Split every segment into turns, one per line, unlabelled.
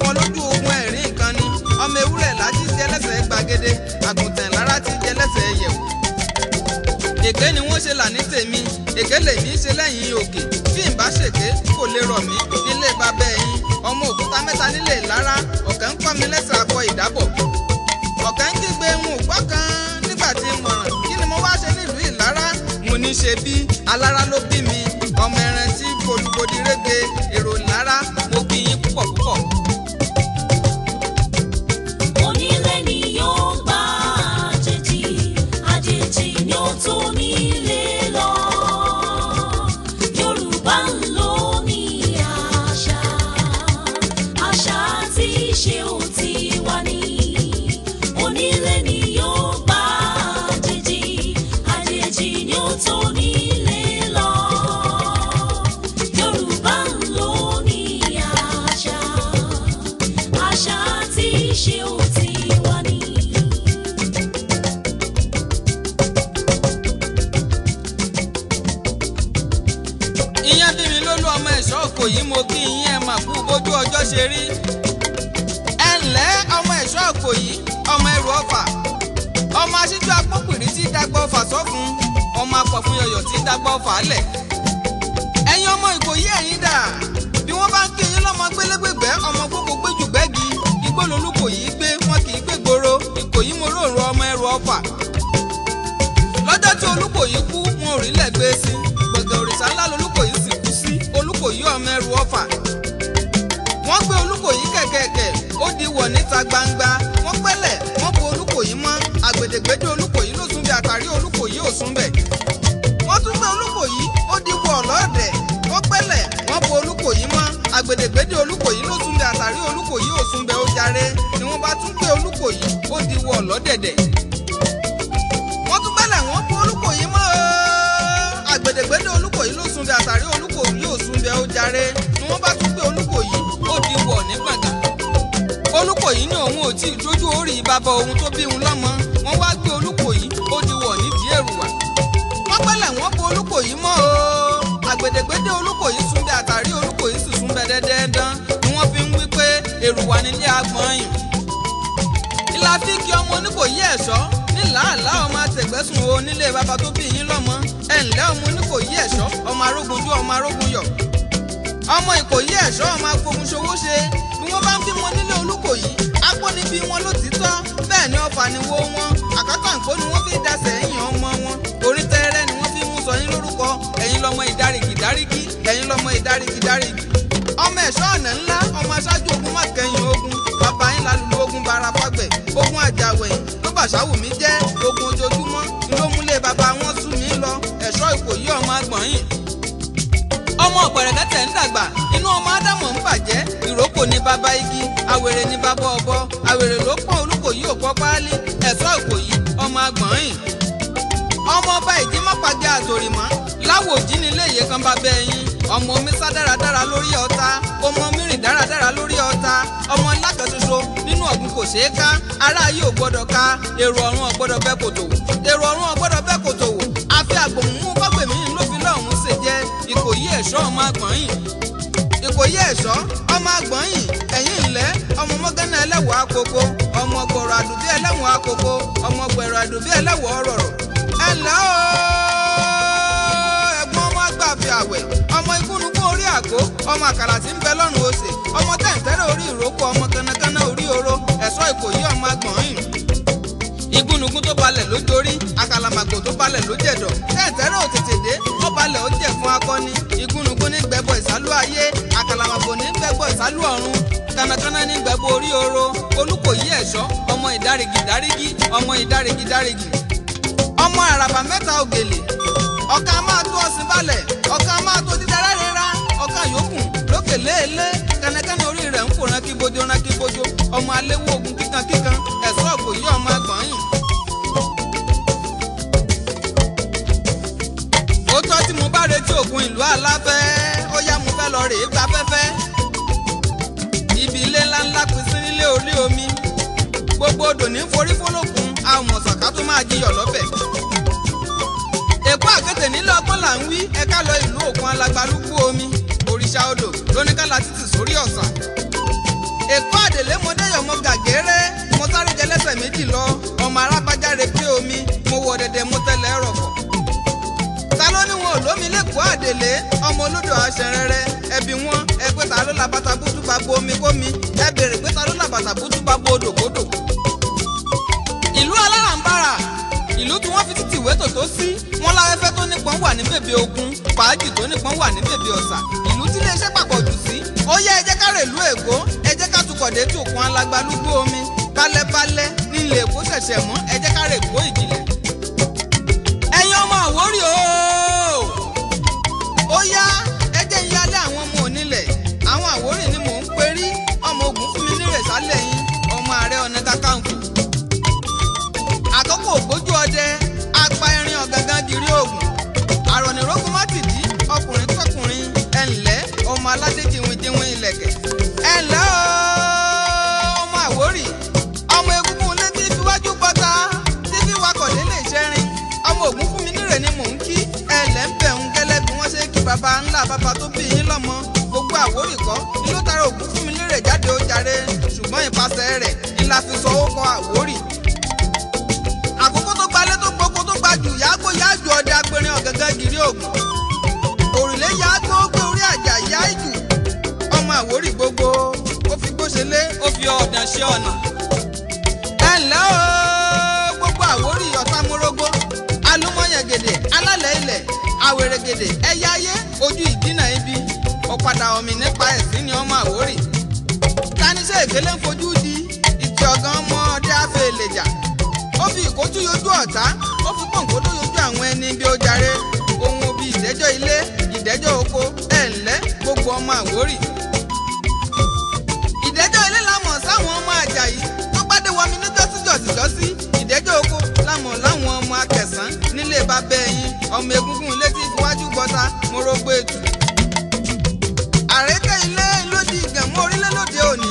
wọn lójú ogun ẹ̀rín nǹkan ni. Ọmọ ewúrẹ́ láti jẹ lẹ́sẹ̀ gbàgede, àgùntàn lára ti jẹ lẹ́sẹ̀ yẹ̀wò. Èké ni wọ́n ṣe là ní tèmi, èké lèmi ṣe lẹ́yìn òkè. Bí n bá ṣèké kò lè rọ̀ mí nílé bàbá ẹ̀yin. Ọmọ òkúta mẹ́ta nílé lára, ọ̀kẹ́ ń kọ́ mi lẹ́sẹ̀ akọ ìdábọ̀. Ọ̀kẹ́ ń kígbe ń gbọ́ kan nígbà tí mo ràn. Kí ni mo wá ṣe nílùú Ìlara? Mo ní ṣe bí alára ló bí mi. Ọmọ ẹran tí bolúbodì rége èrò lára, mo kí yín púpọ̀ púpọ̀.
Onílé ni yóò gba àjèjì, àjèjì ni ó tó nílé lọ. Yorùbá ń lò ní àṣà, àṣà àti ìṣe ò ti wá ní. Onílé ni yóò gba àjèjì, àjèjì ni ó tó nílé lọ. Yorùbá ń lò ní àṣà, àṣà àti ìṣe ò ti wá ní.
Ìyẹn bí mi lólú ọmọ ẹ̀ṣọ́ òkò yìí, mo kí yín ẹ mà kú bójú ọjọ́ ṣe rí. Ẹ ǹlẹ́ ọmọ ẹ̀ṣọ́ òkò yìí, ọmọ ẹrù ọfà, ọmọ aṣíjú apópìrí tí dàgbà ọfà sọ́fun, ọmọ apọ̀fun yọ̀yọ̀ tí dàgbà ọfà lẹ̀. Ẹ̀yin ọmọ Ìkòyí ẹ̀yin dà, bí wọ́n bá ń kí yín lọ́mọ gbélégbègbẹ́, ọmọ gbogbo gbéjù gbẹ́gi, igbó lolúkò yìí gbé, wọn kì í gbé gbòòrò. Ìkòyí mo róòrò ọmọ ẹrù ọfà. Lọ́jọ́ tí Olúkòyí kú, wọn ò rí lẹ́gbẹ́ sí. Gbọ̀ngàn òrìṣà ńlá lolúkòyí sì kú sí. Olúkòyí ọmọ ẹrù ọfà. Wọ́n gbé Olúkòyí kẹ̀kẹ̀kẹ̀, ó di wọ̀ níta gbangba. Wọ́n pẹ́lẹ̀, wọ́n bo Olúkòyí mọ́. Àgbèdègbèdè Olúkòyí ló sún bẹ̀, àtàrí Olúkòyí ò sún bẹ̀. Wọ́n tún gbé Olúkòyí, ó di wọ̀ lọ́ọ̀dẹ̀. Wọ́n pẹ́lẹ̀, wọ́n bo Olúkòyí mọ́. Àgbèdègbèdè Olúkòyí ló sún bẹ̀, àtàrí Olúkòyí ò sún bẹ̀ ó jàre. Ni wọ́n bá tún gbé Olúkòyí, ó di wọ̀ lọ́dẹ̀dẹ̀. Wọ́n tún gbẹ́lẹ̀, wọ́n bo Olúkòyí mọ́ ooo. Àgbèdègbèdè Olúkòyí ló sún bẹ̀, àtàrí Olúkòyí ò sún bẹ̀ ó jàre. Ni wọ́n bá tún gbé Olúkòyí, ó di wọ̀ ní gbọ̀ngàn. Olúkòyí ní òun ò tí ì dójú orí bàbá òun tó bí òun lọ́mọ. Wọ́n wá gbé Olúkòyí, ó di wọ̀ nídìí Èrúwà. Wọ́n pẹ́lẹ̀, wọ́n bo Olúkòyí mọ́ ooo. Àgbèdègbèdè Olúkòyí sún bẹ̀, àtàrí Olúkòyí sì sún bẹ̀ dẹ́dẹ́dán. Ni wọ́n fi ń wí pé Èrúwà nílé agbọ̀nyìn. Ìlà fi kí ọmọ Oníkòyí ẹ̀ṣọ́ ní làálàá ọmọ àtẹ̀gbẹ́sùn o nílé bàbá tó bí yín lọ́mọ. Ẹ ǹlẹ́ ọmọ Oníkòyí ẹ̀ṣọ́, ọmọ arógunjú, ọmọ arógunyọ̀. Ọmọ Ìkòyí ẹ̀ṣọ́, ọmọ afogunṣowó ṣe. Bí wọ́n bá ń bímọ nílé Olúkòyí, apó níbi wọn ló ti tọ́. Bẹ́ẹ̀ ni ọfà ni wo wọn, àkátàǹkó ni wọ́n fi dasẹ̀ ẹ̀yìn ọmọ wọn. Orí tẹ́rẹ́ ni wọ́n fi mú sọ yín lórúkọ. Ẹ̀yin lọmọ ìdáríkì dáríkì, ẹ̀yin lọmọ ìdáríkì dáríkì. Ọmọ ẹ̀ṣọ́ ọ̀nà ńlá, ọmọ aṣáájú ogun má kẹ́yìn ogun. Bàbá yín lálùlù ogun bara fágbẹ̀, ogun àjàwẹ̀yìn ló bàṣáwù mí jẹ́. Ogun ojoojúmọ́ ni ló múlé bàbá wọn sú mi lọ. Ẹ̀ṣọ́ Ìkòyí ọmọ agbọ̀nyìn. Ọmọ ọ̀pẹ̀rẹ̀kẹ́tẹ̀ ń dàgbà, inú ọmọ Ádámọ̀ ń bàjẹ́. Ìrókò ní bàbá igi, àwèrè ní bàbá ọ̀bọ. Àwèrè ló pọ́n Olúkòyí ò pọ́ páálí. Ẹ̀ṣọ́ Ìkòyí ọmọ agbọ̀nyìn. Ọmọ ọba ìjímọ̀pàgẹ́ àtòrìmọ́ láwòjí nílé ìyè kan bàbá ẹ̀yìn. Ọmọ omi sá dáradára lórí ọ̀tá, ọmọ omi rìn dáradára lórí ọ̀tá. Ọmọ ńlá kan ṣoṣo nínú ọ̀gbun kò ṣeé ká. Ará ayé ò gbọ́dọ̀ ká, èrò ọ̀run ò gbọ́dọ̀ bẹ́ kòtò wò. Èrò ọ̀run ò gbọ́dọ̀ bẹ́ kòtò wò. Àfi àgbòmùmú fọ́gbèmí ló fi lọ́hùn ṣe jẹ́. Ìkòyí ẹ̀ṣọ́ ọmọ agbọ̀nyìn. Ìkòyí ẹ̀ṣọ́ ọmọ agbọ̀nyìn. Ẹ̀yìn ńlẹ́ ọmọ mọ́gánná ẹlẹ́wọ̀ akoko, ọmọ gbọ̀rọ̀ àdùbí ẹlẹ́wọ̀n akoko, ọmọ gbẹ̀rọ̀ àdùbí ẹlẹ́wọ̀ ọ̀rọ̀rọ̀. Ẹ ǹlẹ́ ooo, ẹ̀gbọ́n ọmọ àgbàfẹ́ àwẹ̀, ọmọ ikúnukún orí àgó, ọmọ àkàrà tí ń bẹ lọ́rùn òsè, ọmọ tẹ̀ǹtẹ̀rẹ̀ orí ìrókò, ọmọ kanakana orí oró. Ẹ̀ṣọ́ Ìkòyí ọmọ agbọ̀nyìn. Igúnnugún tó balẹ̀ ló dorí, àkàlàmàgbò tó balẹ̀ ló jẹ̀dọ̀. Tẹ̀ǹtẹ̀rẹ̀ ò tètè dé, ó balẹ̀ ó jẹ̀ fún akọni. Igúnnugún ní gbẹbọ ìsálú ayé, àkàlàmàgbò ní gbẹbọ ìsálú ọ̀run, kanakana ní gbẹbọ orí oró. Olúkòyí ẹ̀ṣọ́ ọmọ ìdárígì dárígì, ọmọ ìdárígì dárígì. Ọmọ àràbà mẹ́ta ògèlè, ọ̀ka máa tó ọ̀sìn balẹ̀, ọ̀ka máa tó dídára rira, ọ̀ka yòókù lókè léèlé. Kanakana orí rẹ̀ ń fò ránkí bojo ránkí bojo. Ọmọ aléwó ogun kíkan kíkan. Ẹ̀ṣọ́ Ìkòyí ọmọ agbọ̀nyìn. Ó tọ́ tí mo bá retí òkun ìlú aláfẹ́, ó yá mo fẹ́ lọ rèé gba fẹ́fẹ́. Ibi ilé ńláńlá pín sí nílé orí omi. Gbogbo odò ní forí fólókun, a ò mọ̀ sàká tó máa jiyọ̀ lọ́bẹ̀. Èkó àkété nílé ọgbọ́n là ń wí, ẹ̀ka lọ ìlú òkun alagbalúgbú omi. Òrìṣà odò lóníkàlà títì sórí ọ̀sà. Èkó Àròlé ọmọ olódò aṣẹrẹrẹ ẹbí wọn ẹ pé ta ló la bàtà bútú bá bo omi kómi ẹ béèrè pé ta ló la bàtà bútú bá bo odò kódò. Ìlú alárànbarà ìlú tí wọ́n fi títì wé tòtó sí wọn láfẹ́fẹ́ tó nípọn wà ní bèbè òkun fàájì tó nípọn wà ní bèbè ọ̀sà ìlú tí iléeṣẹ́ papọ̀ jù sí. Ó yá ẹ jẹ́ ká rèlú Èkó ẹ jẹ́ ká tukọ̀ dé tòkun alágbálúgbó omi balẹ̀balẹ̀ nílẹ̀ Èkó ṣẹ̀ṣẹ̀ mọ́ ẹ jẹ́ ká rèkó ìjìnlẹ̀. Ẹ̀yin ọmọ Àwórì ooo ó yá ẹ jẹ́ ń yálé àwọn ọmọ onílẹ̀ àwọn Àwórì ni mò ń perí ọmọ ogun fún mi nírè sálẹ̀ yín ọmọ Ààrẹ Ọ̀nà Kakanfò. Àkókò ògbójú ọdẹ apá erin ọ̀gángan gírí ògùn àrọ̀nìrógún má tìdí ọkùnrin tọkùnrin ẹ̀ǹlẹ́ ọmọ aládé jiwinjiwin ilẹ̀kẹ̀ ẹ̀ǹlẹ́ ooo ọmọ Àwórì ọmọ egungun létí fiwájú bọ́ta tí fi wakọ̀ délé ìṣẹ́rin ọmọ ògún fún mi nírè ni mò ń kí ẹ̀ǹlẹ́ ń bẹ̀ ń gẹ́lẹ́ bí wọ́n ṣe kí baba ńlá baba tó bí yín lọ́mọ gbogbo Àwórì kọ́ ni ló tara ògún fún mi nírè jáde ó jàre ṣùgbọ́n ìpasẹ̀ rẹ̀ ni la fi sọ ó kọ Àwórì. Àkókò tó gbalẹ̀ tó gboko tó gbajù yàgò yájú ọdẹ apẹrin ọ̀gángan gírí ògùn òrùlé yàgò gbé orí àjà yá ìjù ọmọ Àwórì gbogbo ó fi gbóṣe lé ó fi ọ̀dàn ṣe ọ̀nà. Ẹ ǹlẹ́ o gbogbo Àwórì ọ̀tá mórógbó alúmọ̀yàngèdè alálẹ̀ ilẹ̀ àwèrègèdè ẹ̀yà ayé ojú ìdínà ibi ọ̀padà ọ̀mì nípa ẹ̀sìn ni ọmọ Àwórì. Taníṣẹ́ ìgbélé ń fojú di ìtì ọ̀gán ọmọ ọdẹ afẹ́ èlèjà ó fi ìkójú yọjú ọ̀tá ó fi pọ̀npọ́dọ̀ yọjú àwọn ẹni bí ó jàre ohun òbí ìdẹ́jọ́ ilé ìdẹ́jọ́ oko ẹ̀ ǹlẹ́ gbogbo ọmọ Àwórì. Ìdẹ́jọ́ ilé la mọ̀ sáwọn ọmọ Àjàyí tó gbádé wọmi ní jọ́síjọ́síjọ́sí ìdẹ́jọ́ oko la mọ̀ láwọn ọmọ Akẹ̀sán nílé bàbá ẹ̀yìn ọmọ egungun ilé tí iwájú gbọ́ta morógbó ètù. Àrékè ilé lódì ìgànmú orílẹ̀ lóde òní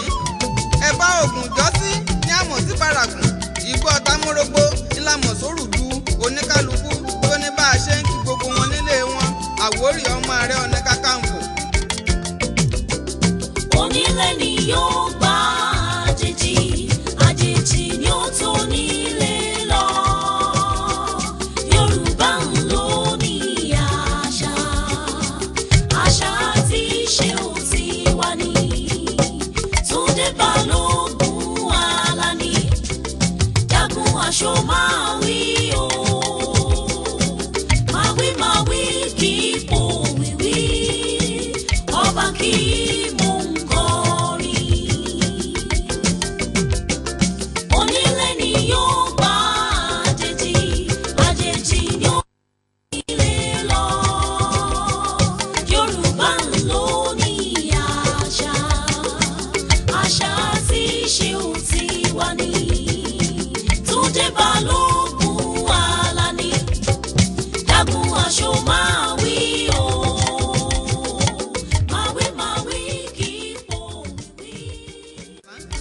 ẹ̀bá ògùn jọ́sí ní àmọ̀ sí Bàràkùn ìgbọ́ tamórógbó ńlámọ̀ sórùdú oníkálukú tó ní bá a ṣe ń kí gbogbo wọn nílé wọn Àwórì ọmọ Ààrẹ Ọ̀nà Kakanfò.
Onílé ni yóò gba àjèjì àjèjì ni ó tó nílé lọ. Yorùbá ń lò ní àṣà àṣà tí ṣe ò ti wá ní. Túndé Balógun Àlàní jagun aṣọ máa wí o máa wí máa wí kì í pò wíwí ọba kì í mú nkọrin. Onílé ni yóò gba àjèjì àjèjì ni ó nílé lọ. Yorùbá ń lò ní àṣà àṣà tí ṣe ò ti wá ní. Túndé Balógun Àlàní jagun aṣọ máa wí o máa wí máa wí kì í pò wí.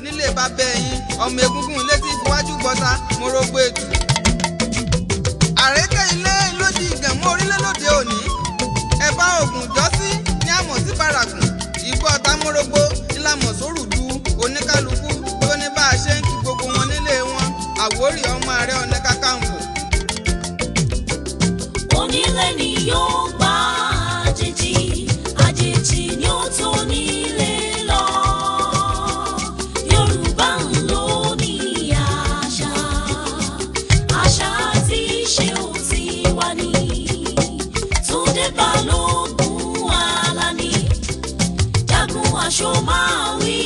Nílé bàbá ẹ̀yìn ọmọ egungun ilé tí iwájú gbọ́ta morógbó ètù. Àrékè ilé lódì ìgànmú orílẹ̀ lóde òní ẹ̀bá ògùn jọ́sí ní àmọ̀ sí Bàràkùn ìgbọ́ tamórógbó ńlámọ̀ sórùdú oníkálukú tó ní bá a ṣe ń kí gbogbo wọn nílé wọn Àwórì ọmọ Ààrẹ Ọ̀nà Kakanfò.
Onílé ni yóò gba àjèjì àjèjì ni ó tó nílé lọ. Yorùbá ń lò ní àṣà àṣà tí ṣe ò ti wá ní. Túndé Balógun Àlàní jagun aṣọ máa wí.